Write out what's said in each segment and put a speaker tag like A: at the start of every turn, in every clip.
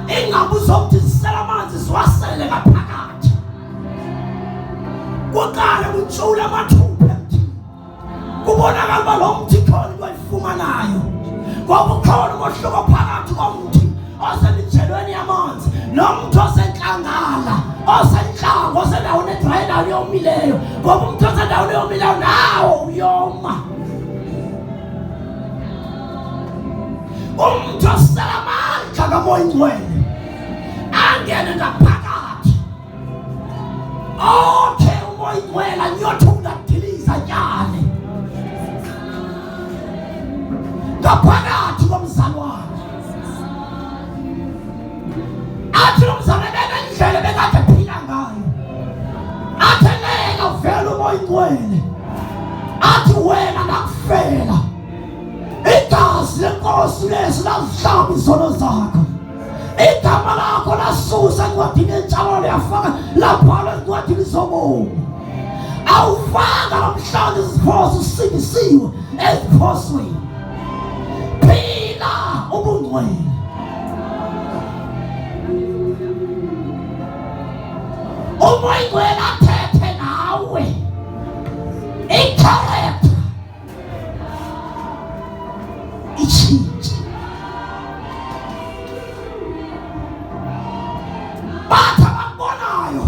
A: Ingqambu zomthi zisela amanzi ziwasele ngaphakathi. Kuqale kuntshula amathupha emthini. Kubonakala uba lo mthi khona into ayifumanayo. Ngoba ukhona umohluko phakathi komthi osemijelweni yamanzi nomthi osenkangala osentlango osendaweni edrayi endaweni yomileyo ngoba umthi osendaweni yomileyo nawo uyoma. Umthi osela amandla kaMoya Ingcwele angene ngaphakathi okhe uMoya Ingcwele anyothula adiliza atyale ngaphakathi komzalwane athi lo mzalwane benendlela bekade ephila ngayo athi lena vele uMoya Ingcwele athi wena nakufela Igazi lenkosi uYesu lazihlamba izono zakho. Igama lakho lasusa encwadini yentshabalalo yafaka labhalwa ezincwadini zobomi. Awufanga namhlanje iziphoso usindisiwe eziphosweni. Phila ubungcwele. Umoya ingcwele athethe nawe. I-character itshintshe bathi abakubonayo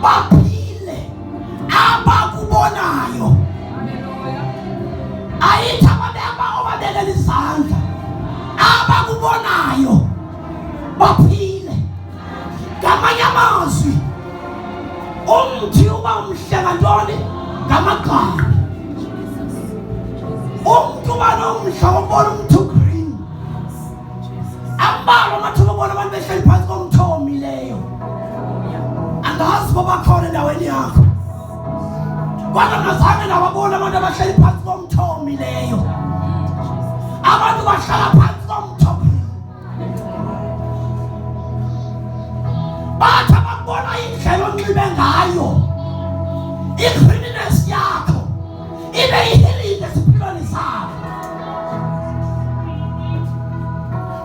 A: baphile abakubonayo ayithi ababeka obabekela izandla abakubonayo baphile ngamanye amazwi umthi uba umhle ngantoni ngamagqabi umntu uba nomdla wokubona umthi ugreen ambalwa amathuba obona abantu behleli phantsi komthi owomileyo angazi uba bakhona endaweni yakho kodwa nazange ndawabona abantu abahleli phantsi komthi owomileyo abantu bahlala phantsi komthi bathi abakubona indlela onxibe ngayo i-greeniness yakho ibe ihealing esiphilweni sakho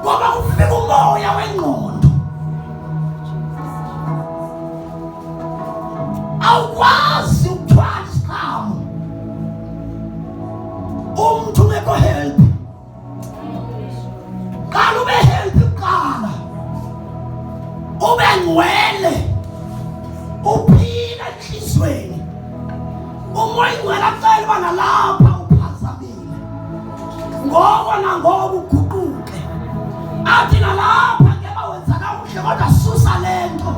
A: ngoba kufika umoya wengqondo awukwazi ukuthwala isiqhamu umntu ungekho healthy qala ube healthy kuqala ube ngcwele uphile enhlizweni umoya ingcwele acela uba nalapha uphazamile ngoko nangoko uguquke athi nalapha ngeba wenza kakuhle kodwa susa le nto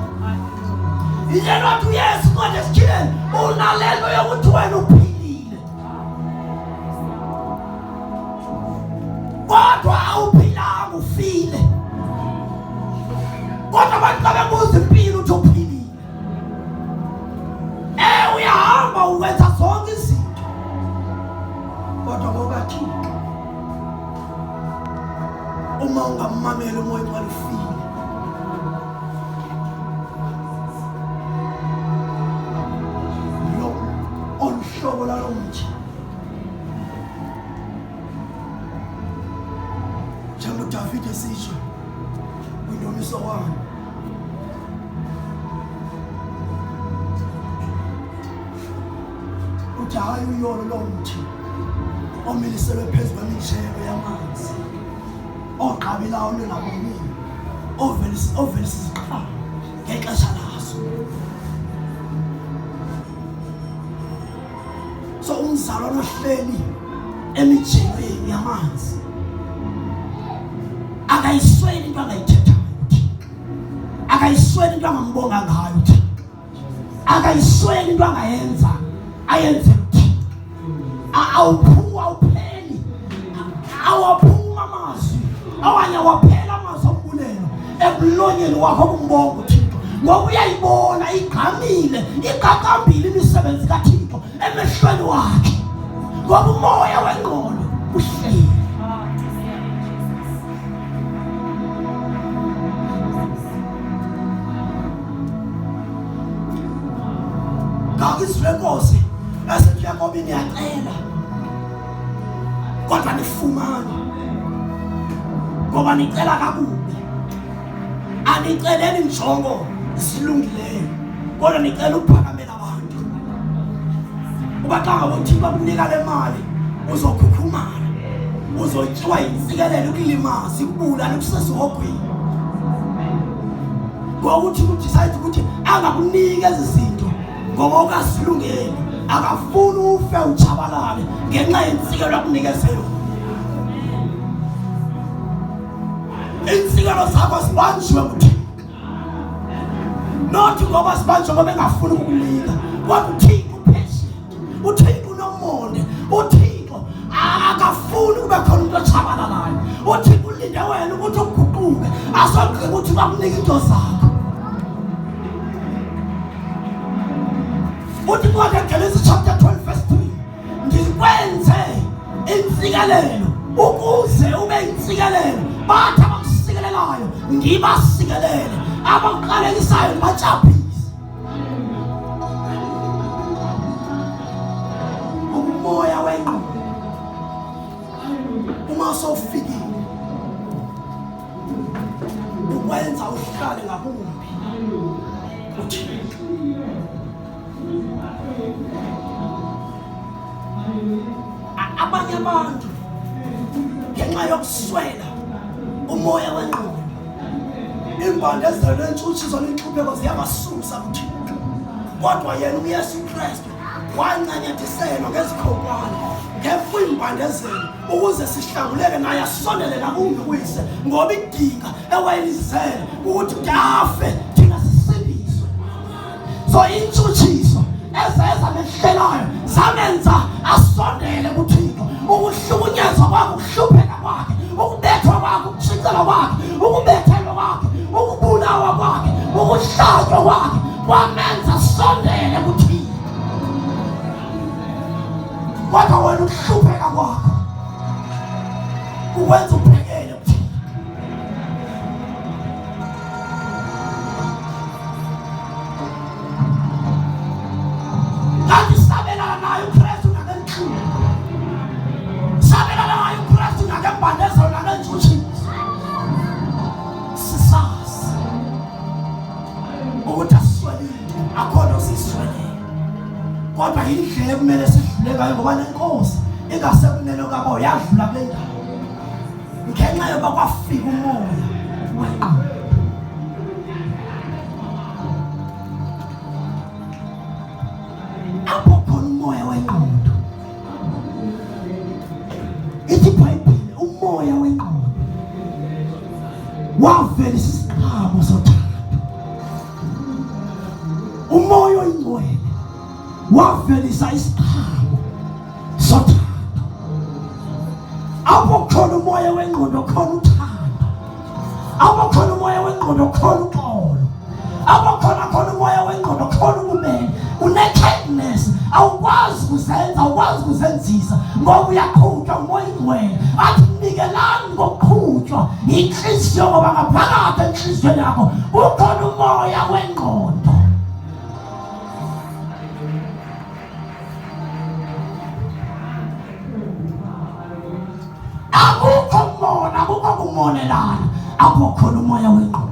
A: yilento athi uyesu kodwa esikhileni unale nto yokuthi wena uphilile kodwa awuphilanga ufile kodwa abantu xa bebuza impilo uthi uphilile eh uyahamba uwenza zonke izinto kodwa ngokaThixo uma ungammameli umoya ongcwele ufile lo oluhlobo lalo mthi njengoDavide esitsho kwindumiso wami uthi hayi uyolo lo mthi omiliselwe phezu kwemijelo yamanzi ogqabi lawo lungabonile ovelisa ovelisa iziqhamo ngexesha lazo so umzalwane ohleli emijelweni yamanzi akayisweli into angayithethayo uThixo akayisweli into angambonga ngayo uThixo akayisweli into angayenza ayenze uThixo awuphuwa awupheli awaphuma amazwi awanye awaphela amazwi ombulelo emlonyeni wakho kumbonga uThixo ngoba uyayibona igqamile iqaqambile imisebenzi kaThixo emehlweni wakhe ngoba umoya wengqondo uhleli ngakho izwi lenkosi esithi Yakobi niyacela kodwa nifumane. Ngoba nicela kakubi. Aniceleli njongo zilungileyo, kodwa nicela ukuphakamela abantu. Uba xa ngabe uThixo akunika le mali uzokhukhumala, uzotyiwa yintsikelelo, ikulimaze, ikubulale, ikusesihogweni. Ngokuthi udecide ukuthi angakuniki ezi zinto ngoba ukazilungeli, akafuni ufe utshabalale ngenxa yensikelo akunikeze yona. Insikelo zakho zibanjiwe nguThixo, not ngoba zibanjwe ngoba engafuni ukukunika, kodwa uThixo upatient, uThixo unomonde, uThixo akafuni kube khona umuntu otshabalalayo. UThixo ulinde wena ukuthi uguquke, asogqiba ukuthi bakunike into zakho. Uthi incwadi eGenesis chapter 12 verse 3, ngikwenze insikelelo ukuze ube insikelelo, bathi abakusikelelayo ngibasikelele, abakuqalekisayo ngibatshabhise. Umoya wengqondo uma sowufikile ukwenza uhlale ngakumbi kuThixo. Abanye abantu ngenxa yokuswela umoya wengqondo, imbandezelo nentshutshiso nenhlupheko ziyabasusa kuThixo, kodwa yena uYesu Kristu wancanyathiselwa ngezikhonkwane ngefuimbandezelo ukuze sihlanguleke naye asondele ngakumbi kuyise, ngoba idinga ewayelizele ukuthi afe thina sisindiswe. So intshutshiso ezeza mehlelayo zamenza asondele kuThixo. Ukuhlukunyezwa kwakhe, ukuhlupheka kwakhe, ukubethwa kwakhe, ukutshintshelwa kwakhe, ukubethelwa kwakhe, ukubulawa kwakhe, ukuhlatywa kwakhe kwamenza asondele kuThixo. Kodwa wena ukuhlupheka kwakho kukwenza ubhekele kuThixo. Kanti sabelana naye uKristu nangenhlungu, sabelana naye uKristu nangembandezelo nangentshutshiso, sisazi ukuthi asiswele into, akhona osisweleyo, kodwa indlela ekumele sidlule ngayo, ngoba nenkosi ingasekunene kwabo yadlula kule ndawo ngenxa yoba kwafika umoya wengqondo. Apho khona umoya wengqondo, ithi iBhayibhile umoya wengqondo wavelisa isiqhamo sothando. Umoya oyingcwele wavelisa isiqhamo sothando. Apho khona umoya wengqondo khona uthando, apho khona umoya wengqondo khona uxolo, apho khona khona umoya wengqondo khona ububele, une-kindness. Awukwazi kuzenza, awukwazi kuzenzisa, ngoba uyaqhutshwa umoya ingcwele. Athi nikelani ngokuqhutshwa inhliziyo, ngoba ngaphakathi enhliziyweni yakho kukhona umoya wengqondo. Akukho mona, akukho kumonelana apho khona umoya wengqondo.